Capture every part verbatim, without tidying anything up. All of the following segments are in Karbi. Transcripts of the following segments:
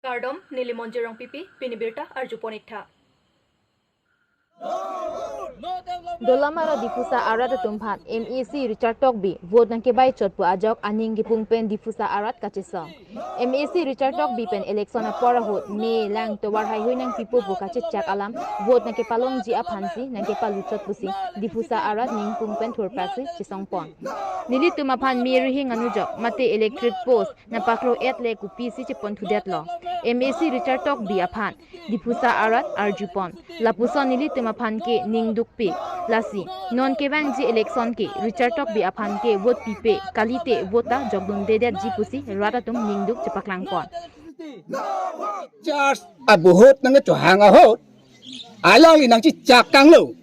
Kardom, neli Monjir Rongpipi, pini birta arjupon iktha. Dolamara Diphusa arat atum aphan M A C Richard Tokbi vote nangkebai chot pu ajok aning kepung pen Diphusa arat kachesong. M A C Richard Tokbi pen election apor ahut me lang tovar haihui nangpipo pu kachechak alam vote nangkepalongji aphansi nangkepalu chot pusi Diphusa arat ningpung pen thurpaksi chesongpon. Nelitum aphan me rihing anujok mate electric post nangpaklo-et le kopisi cheponthudetlo. M A C Richard Tokbi aphan Diphusa arat arjupon. Lapuson nelitum aphan ke ning dukpik. Lasi non kevangji election ke Richard Tokbi aphan ke vote pipe, kalite vote ta jokdundedetji pusi rat atum ning duk chepaklangpon. Charge abohut nangchohang ahut, alangli nangchechak kanglo.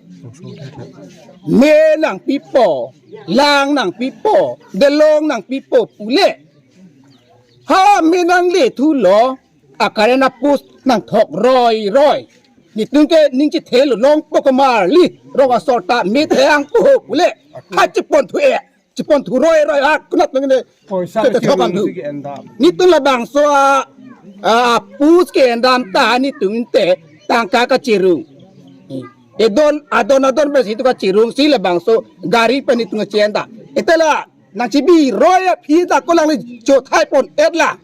Me nangpipo, lang nangpipo, delong nangpipo pule. Ha, me nanglethunlo, a-current a-post nangthok roiroi. Netum ke ning chethelo, longpo komarli, rong asor ta me thang po pule. Ha, cheponthu-e, cheponthu roiroi, ha, kunat nang ne. Poisa kete ke thok cheru amdu si ke-endam. Netum labangso a, a, post ke-endam ta netum te tangka kacherung. Edon, adon adon besi tu kacherungsi labangso gari pen netum che-endam. Ete la nangchebi roi aphi ta ko alangli chothai pon-et la.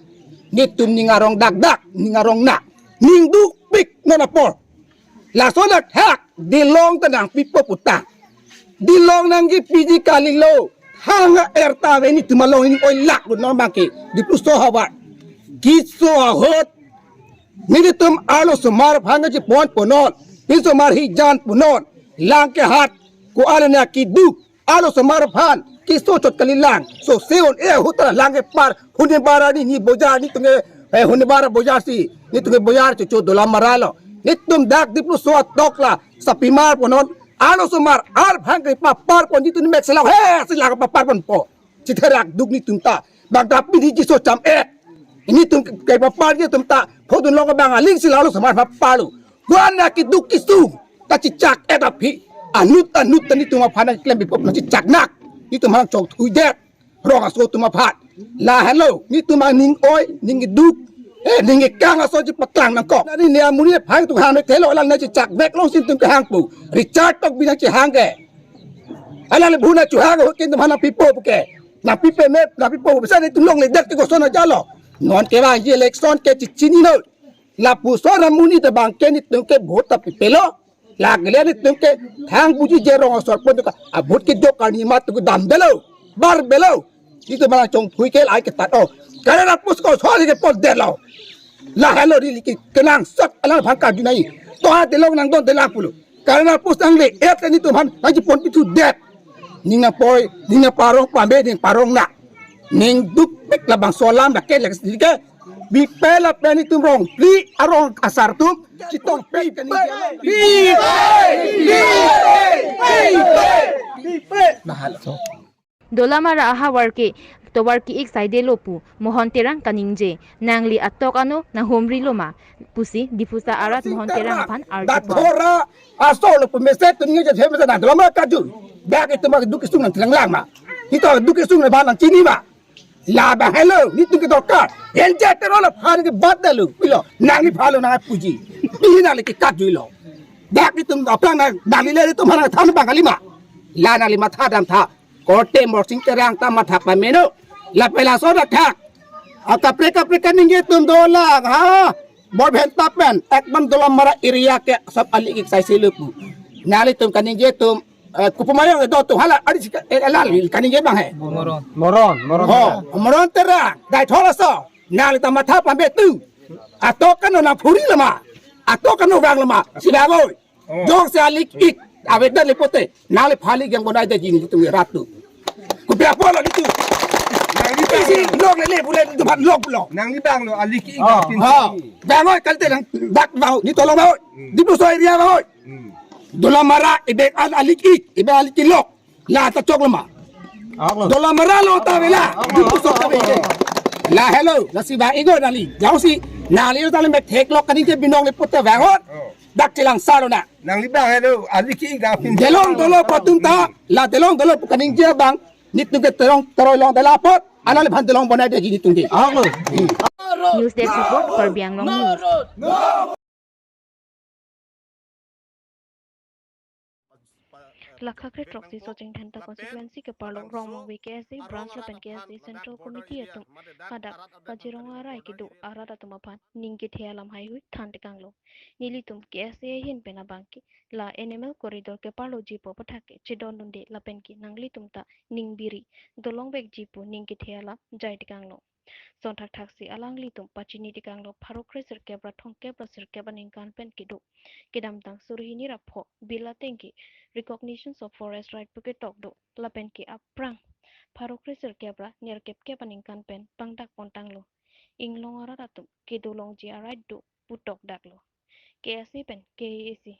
Netum ning arong dakdak, ning arong na. Ning dukpik non apor. Lason athak, delong ta nangpipo pu ta. Delong nangkepiji kalilo. Hang a-er ta ave netum along ning oi lak lo non abang ke. Diphuso havar. Keso ahut. Netum arlosomar aphan kachepon punon. Pinsomar hijan punon. Lang kehat. Ko-an nangkeduk. Arlosomar aphan keso chot kalilang. So se-un-e ahut ta lang kepar. Hunibara ni, ni bojar netum ke, eh, Hunibara bojar si. Netum ke bojar chocho Dolamara lo. Netum dak Diphuso atok la. Sapimar punon. Arlosomar, arlo aphan kepapar pon netum mek selang. He, selang papar ponpo. Chetherak duk netum ta. Bang ta pini keso cham-et. Netum kepapar netum ta. Phodun long abang aling si la arlosomar papar lo. Ko-an nangkeduk kesung. Kachechak-et aphi. Anut anut ta netum aphan nangklem bipop nangchechak nak. Netum aphan chongthuidet. Rong aso atum aphan. Lahelo. Netum aning oi, ning keduk. Eh, ning kekang aso chepaklang nangkok. Nani ne amonit aphan tu hang thelo alang nangchechak vek longsi netum kehang pu. Richard Tokbi nangchehang ke. Alang le bhuna chuhang ahut ke netum aphan nangpipo pu ke. Nangpipe me, nangpipo pu bisa netum longledet ke koson ajalo. Non kevangji election ke chechinino. Lapuson amonit abang ke netum ke vote ta pipelo. Lake le netum ke thang puji je rong asor pon tu ka. A-vote kejok kali ma tu damdelo. Barbelo. Netum aphan chongthui ke ai ketat o. Current a-post ko so ke pondetlo. Lahelo di liki kenangsot alangphan karju nai. To ha delong nangdonde lang pulo. Current a-post nangle-et netum aphan nangchepon pithudet. Ning nangpoi, ning nangparong pame, ning parong na. Ning dukpik labangso alam lake lake sedike. Bipe lapen netum rong phli arong asar atum. Chetongpik ke ning. Bipe! Bipe! Bipe! Bipe! Dolamara ahavar ke tovar ke-ik saidelo pu Mohon Terang kaningje. Nangli atok ano nanghumrilo ma pusi Diphusa arat Mohon Terang aphan arjupon. Dak thora asor lo pu mesen tu ningje hem mesen na Dolamara karju. Dak netum keduk kesung nangthelang lang ma. Netum keduk kesung nangphan nangchini ma. Labang helo, netum ke dorkar. Henja terol aphan ke bat dalo. Pilo, nangliphan lo nangpuji. Pini nangli ke karjuilo. Dak netum aplang nang, nangli le netum aphan nangthan abang kalima. La nangli matha damtha. Korte Morsing Terang ta matha pameno. Lapen laso dak thak. A kaprek kaprek kaningje atum dolang. Ha. Bor bhen tapen. Ekdom Dolamara area ke sab ali ik saiselo pu. Nanglitum kaningje atum. Eh, kupumayong edo atum hala adi si ka, eh, alal kaningje abang he. Moron. Moron, Moron. Oh, Moron Terang. Dai thora so. Nangli ta matha pame tu. Atok ano nangphurilo ma. Atok ano vanglo ma. Si bang oi. Oh. Jongsi ali ik. Avedetlo pote. Nangliphan ali ik yang bonai de jin netum rat tu. Kopi apotlo netum. Nangliphan isi lo. Lok lele bule netum aphan lok lo. Nangliphan lo ali ik. Oh. Apin ha. Bang oi kalite nang dak bang oi. Netum along bang oi. Hmm. Diphuso area bang oi. Hmm. Dolamara ibek an ali ik. Ibek ali ik lok. La ta choklo ma. Aklo. Dolamara lo ta vela. Aklo. Diphuso ta vela. Lahelo, lasi bang igo nangli. Jongsi nangli ta le methek lo kaningje binong le pote vang ot. Oh. Dak chelang salo na. Nangliphan helo, ali ik ik apin. Delong dolo pu atum ta, la delong dolo pu kaningje abang. Netum ke terong teroi longde la apot. Alangliphan delong bonai de jin netum ke. Aklo. News Desk Report, Karbi Anglong News. Lakha kre throksi Socheng Dhenta constituency keparlo Rongmongve K S A branch lapen K S A Central Committee atum hadak Kaziranga arai kedo arat atum aphan ning kethe alam haihui than tekanglo. Nelitum K S A ahin pen abangke la N M L corridor keparloji pu aputhak ke chedondunde lapen ke nanglitum ta ning biri dolongvekji pu ning kethe alam jai tekanglo. Sonthakthak si alanglitum pachini tekanglo pharo kre sirkep ra thomkep ra sirkep aningkan pen kedo kedamtang suri hini ra pho bill ateng ke recognitions of forest right pu ketok do lapen ke aphrang pharo kre sirkep ra nerkep kep aningkan pen pangdak pontanglo. Inglong arat atum kedo longji a-right do pu tokdaklo. K S A pen K A A C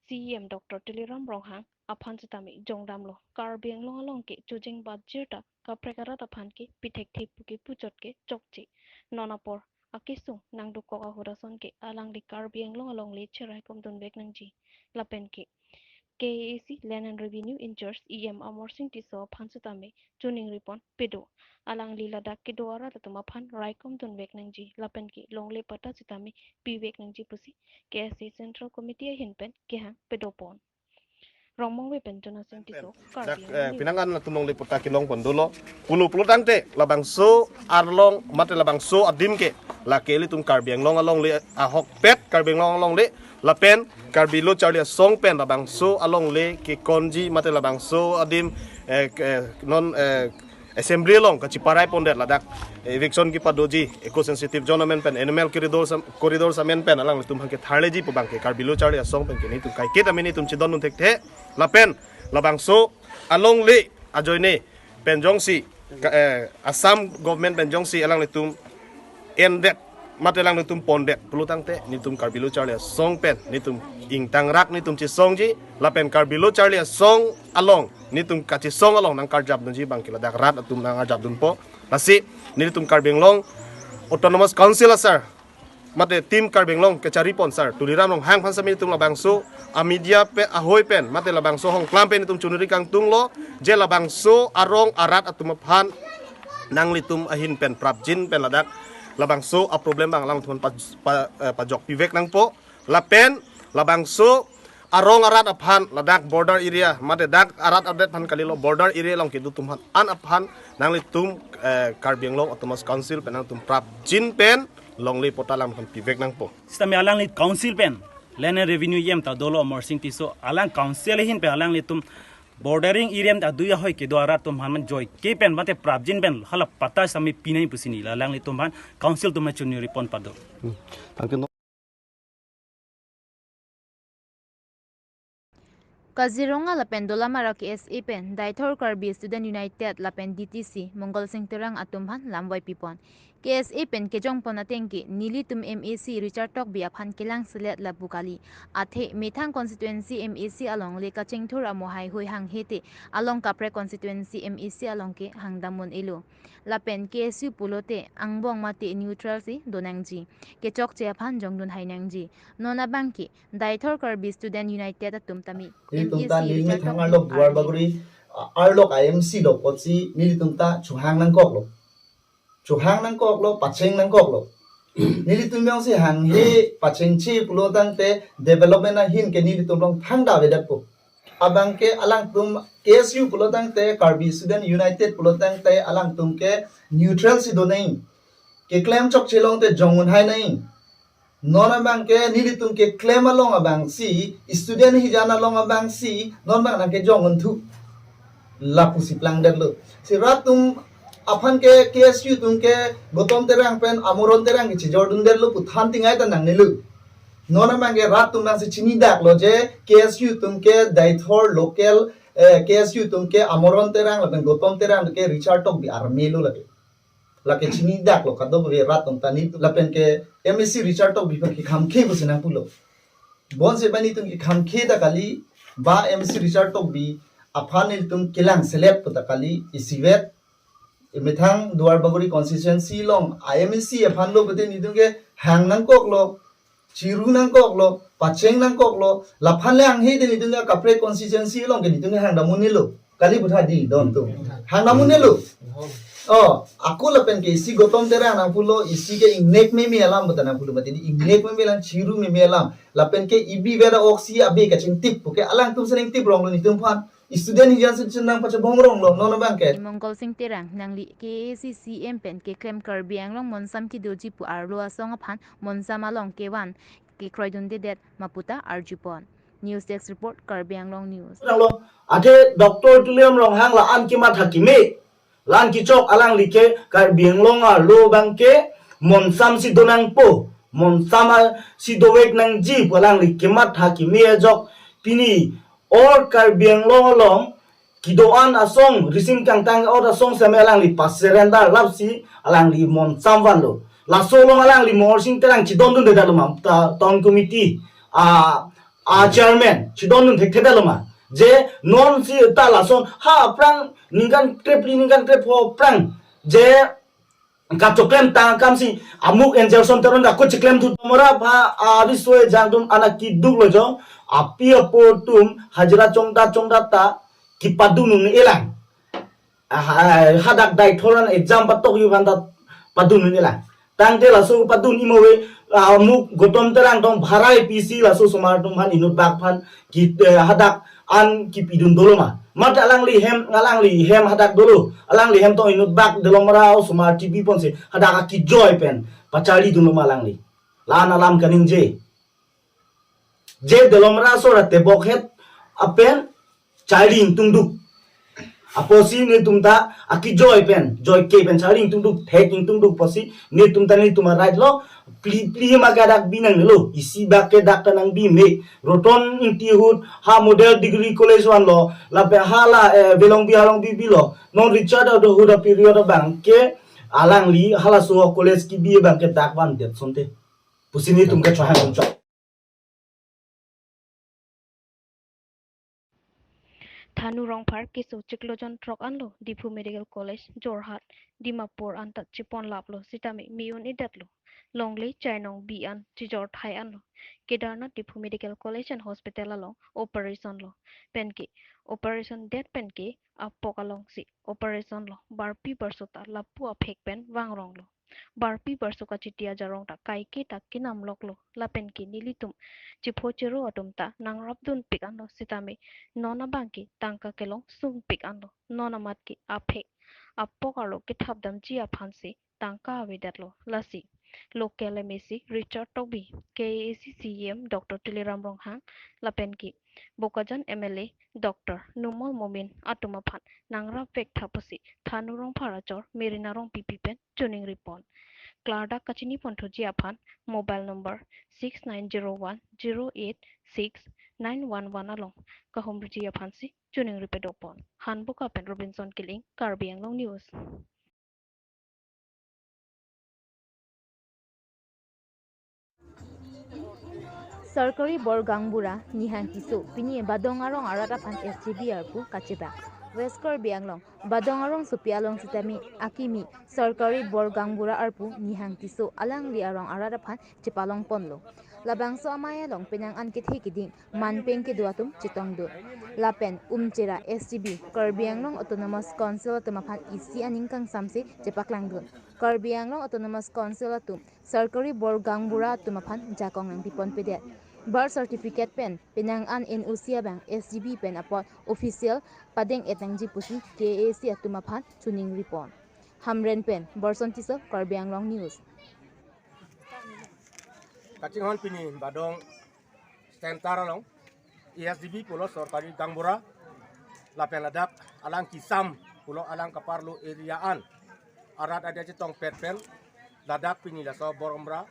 C E M Doctor Tuliram Ronghang aphan sitame jongdamlo. Karbi Anglong along ke chojeng bajir ta kaprek arat aphan ke pithekthe pu kepuchot ke chokche. Non apor akesung nangdokok ahut ason ke alangli Karbi Anglong alongle cheraikomdunvek nangji. Lapen ke K A A C Land and Revenue in-charge E M Amarsing Tisso aphan sitame choningri pon pedo. Alangli ladak kedo arat atum aphan raikomdunvek nangji lapen ke longle patta sitame pivek nangji pusi K S A Central Committee ahin pen kehang pedo pon. Rongmongve pen Jonasing Tisso, Dak, Karbi eh, Anglong News. Pinangan latum longle patta kelong pon dolo. Pulo pulo tangte labangso arlong mate labangso adim ke lake ilitum Karbi Anglong alongle ahokpet, Karbi Anglong alongle lapen Karbi Lo Charli Asong pen labangso alongle kekonji mate labangso adim, eh, ke, non, eh, assembly along kachiparai pondet ladak eviction kepadoji, eco sensitive zone amen pen, animal corridor sam-, corridor amen pen alanglitum aphan ketharleji pu abangke Karbi Lo Charli Asong pen ke nelitum kaiketa mini tum chedondun thekthe lapen labangso alongle ajoine pen jongsi ka, eh, Assam government pen jongsi alanglitum endet mate alanglitum pondet pulo tangte nelitum Karbi Lo Charli Asong pen nelitum ingtangrak nelitum chesongji lapen Karbi Lo Charli Asong along nelitum kachesong along nangkarjapdunji abangke ladak rat atum nang-arjapdunpo. Lasi nelitum Karbi Anglong Autonomous Council asar mate Team Karbi Anglong kechari pon sar Tuliram Ronghang aphan sitame nelitum labangso a-media pen ahoi pen mate labangso ahongklam pen nelitum choningri kangtunglo je labangso arong arat atum aphan nanglitum ahin pen prapjin pen ladak labangso a-problem abang alangtum pa, pa, eh, pajok pivek nangpo lapen labangso arong arat aphan ladak border area mate dak arat adet aphan kalilo border area along kedo atum aphan an aphan nanglitum, eh, Karbi Anglong Autonomous Council pen nangtum prapjin pen longle patta alam aphan pivek nangpo. Sitame alangli council pen Land and Revenue E M ta dolo Amarsing Tisso alang council ahin pen alanglitum bordering area ta dui ahoi kedo arat atum aphan man joike pen mate prapjin pen hala patta sitame pinai pusi neli alanglitum aphan council atum choningri pon pado. Hmm. Thank you. Kaziranga lapen Dolamara K S A pen Deithor Karbi Student United lapen D T C Mongol Sing Terang atum aphan lamvai pipon. K S A pen kejongpon ateng ke nelitum M A C Richard Tokbi aphan kelang selet lapu kali. Athe methang constituency M A C alongle kachingthur amo haihui hanghe te along kaprek constituency M A C along ke hangdam un-elo. Lapen K S U pulote angbong mate neutral si donangji. Kechokche aphan jongdun hai nangji. Non abangke Deithor Karbi Student United atum tame ilitum ta M A C neli Richard methang Tokbi arlok Duar arni Bagori, a-, arlok a-M C lo apotsi nelitum ta chohang nangkoklo. Chohang nangkoklo, pacheng nangkoklo. Nelitum jongsi hanghe pachengche pulo tangte development ahin ke nelitum along thangta avedetpo. Abangke alangtum K S U pulo tangte Karbi Student United pulo tangte alangtum ke neutral si donang. Keklem chokche along te jong un hai nang. Non abangke nelitum keklem along abangsi, student hijan along abangsi, non abang nangkejong unthu. Lapusi plangdetlo. Si rat atum aphan ke K S U atum ke Gautam Terang pen Amoron Terang ke chejordundetlo pu than tingai ta nangnelo. Non abangke rat atum nangsi chinidaklo je K S U atum ke Deithor local, eh, K S U atum ke Amoron Terang lapen Gautam Terang ke Richard Tokbi army lo lake. Lake chinidaklo kadokave rat atum ta nelitum lapen ke M A C Richard Tokbi aphan kekhamkhe pusi nangpulo. Bonse ba nelitum kekhamkhe ta kali ba M A C Richard Tokbi aphan nelitum kelang selet pu ta kali isivet. Methang Duar Bagori constituency along a-M A C aphan lo pute nelitum ke hang nangkoklo, chiru nangkoklo, pacheng nangkoklo, laphan le hanghe te nelitum ke kaprek constituency along ke nelitum ke hangdam un-elo. Kali pu tha di don tu. Hangdam un-elo. Oh, ako lapen ke isi Gautam Terang nangpulo, isi ke ingnek meme alam bata nangpulo mati, ingnek meme alam, chiru meme alam. Lapen ke ibi beda oksi abe kachingtip, oke, alangtum seneng tip ronglo nelitum aphan. Student hijan si chenang pachabong ronglo, non abang ke. Mongol Sing Terang nangli K A A C C M pen keklem Karbi Anglong Monsam kedoji pu arlo asong aphan Monsam along kevan kekroidundedet ma puta arjupon. News Desk Report, Karbi Anglong News. Lo, athe Doctor Tuliram Ronghang la-an kematha keme, la-an kechok alangli ke Karbi Anglong arlo abang ke Monsam si donangpo, Monsam a-, si dovek nangji pu alangli kematha keme ajok pini or Karbi Anglong along kedo-an asong, risim kangtang or asong seme alangli pasurrender lapsi alangli Monsam vanlo. Laso along alangli Mongol Sing Terang chedondundedetlo ma, ta town committee a, a chairman chedondun thekthedetlo ma, je non si ta lason ha aphrang ningkan krepli ningkan krepho aphrang je kachoklem tang akam si amuk Angel Son Teron ako cheklemthu, mora pha, a, riso-ejang atum anak keduk lo jo, api apo atum hajira chongdat chongdat ta kepadun un-elang. Ah, hadak dai thoran exam patok yu aphan ta padun un-elang. Tangte laso padun imo ave, ah, amuk Gautam Terang tong bharai P C laso osomar atum aphan inut bak aphan ki, eh, hadak an kepidun dolo ma. Mate alangli hem, alangli hem hadak dolo. Alangli hem tong inut bak Delomara osomar T V ponsi hadak akejoi pen pacharlidunlo ma alangli. La-an alam kaningje. Je Delomara asor atebok het apen charli ingtungduk. Apotsi netum ta akejoi pen, joike pen charli ingtungduk, thek ingtungduk apotsi netum ta netum a-right lo, phli, phli ma ke dak bi nangnelo, isi bak ke dak ta nangbi me. Roton Engti ahut ha Model Degree College vanlo, lapen hala, eh, Velongbi Halongbi bilo. Non Richard Adohuda period abang ke alangli halaso college kebi abang ke dak vandet asonte pusi netum ke chohang chok. Thanu Rongphar keso chiklo jon throk anlo Diphu Medical College, Jorhat, Dimapur anta cheponlaplo sitame me-un-edetlo. Longle chainong bi an chijor thai anlo. Kedarnath Diphu Medical College and Hospital along operation lo. Penke operation det penke apok alongsi operation lo. Barpi barso ta lapu aphek pen vangronglo. Barpi barso kachiti ajarong ta kaike ta kenamloklo. Lapen ke nelitum chipho chiro atum ta nangrapdunpik anlo sitame non abang ke tangka kelong sungpik anlo. Non amat ke aphek apok arlo kethapdamji aphansi tangka avedetlo. Lasi local M A C Richard Tokbi, K A A C C E M Doctor Tuliram Ronghang, lapen ke Bokajan M L A Doctor Numal Momin atum aphan nangrapvek tha pusi Thanu Rongphar achor Merina Rongpipi pen choningripon. Klardak kachiniponthuji aphan mobile number six nine zero one zero eight six nine one one along kahumriji aphansi choningri pedopon. Hanboka pen Robinson Killing, Karbi Anglong News. Sarkari Bor Gaonbura Nihang Tisso pini Badong Arong arat aphan S G B arpu kachebak. West Karbi Anglong, Badong Arongsopi along sitame akimi Sarkari Bor Gaonbura arpu Nihang Tisso alangli arong arat aphan chepalongponlo. Labangso amei along penang an kethe keding manpeng kedo atum chetongdun. Lapen umchera S G B, Karbi Anglong Autonomous Council atum aphan isi aning kangsamse chepaklangdun. Karbi Anglong Autonomous Council atum Sarkari Bor Gaonbura atum aphan jakong nangpiponpedet. Birth certificate pen penang an N O C abang S G B pen apot official padeng-et nangji pusi K A A C atum aphan choningripon. Hamren pen Borson Tisso, Karbi Anglong News. Kachinghon pini Badong Center along S G B pulo Sarkari Gaonbura lapen ladak alang kisam pulo alang kaparlo area an arat adet chetongpet pen ladak pini laso Bor Gaonbura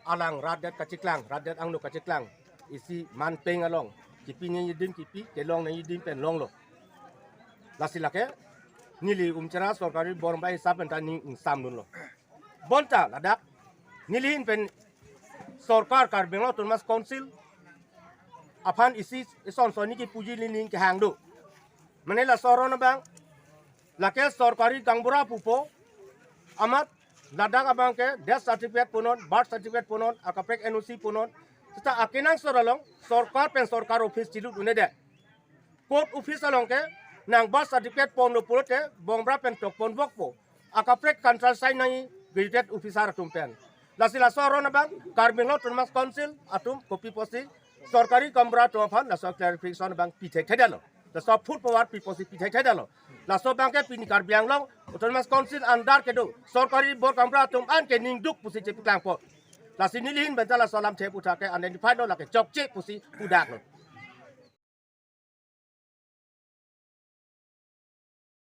alang rat det kacheklang, rat det angno kacheklang, isi manpeng along kipi nangji adim kipi, kelong nangji adim pen longlo. Lasi lake neli umchera Sarkari Bor Gaonbura hisap pen ta ning ingsamdunlo. Bonta ladak nelihin pen sorkar Karbi Anglong Autonomous Council aphan isi ison soni kipuji nelining kehang do. Mane laso aron abang lake Sarkari Gaonbura pupo, amat ladak abang ke death certificate punon, birth certificate punon, akaprek N O C punon. Seta akenangsot along sorkar pen sorkar office chilut un-edet. Court office along ke Nang birth certificate ponlo pulote bongbra pen tok ponvokpo. Akaprek consultation nangji gazetted officer atum pen. Lasi laso aron abang Karbi Anglong Autonomous Council atum kopi pusi sorkari gaonbura atum aphan laso clarification abang pithekthedetlo. Laso food power pi pusi pithekthedetlo. Laso abangke pini Karbi Anglong Autonomous Council under kedo sorkari bor gaonbura atum an ke ningduk pusi chepaklangpo. Lasi neli ahin pen ta laso alamthe aputhak ke identify lo, lake chokche pusi pudaklo.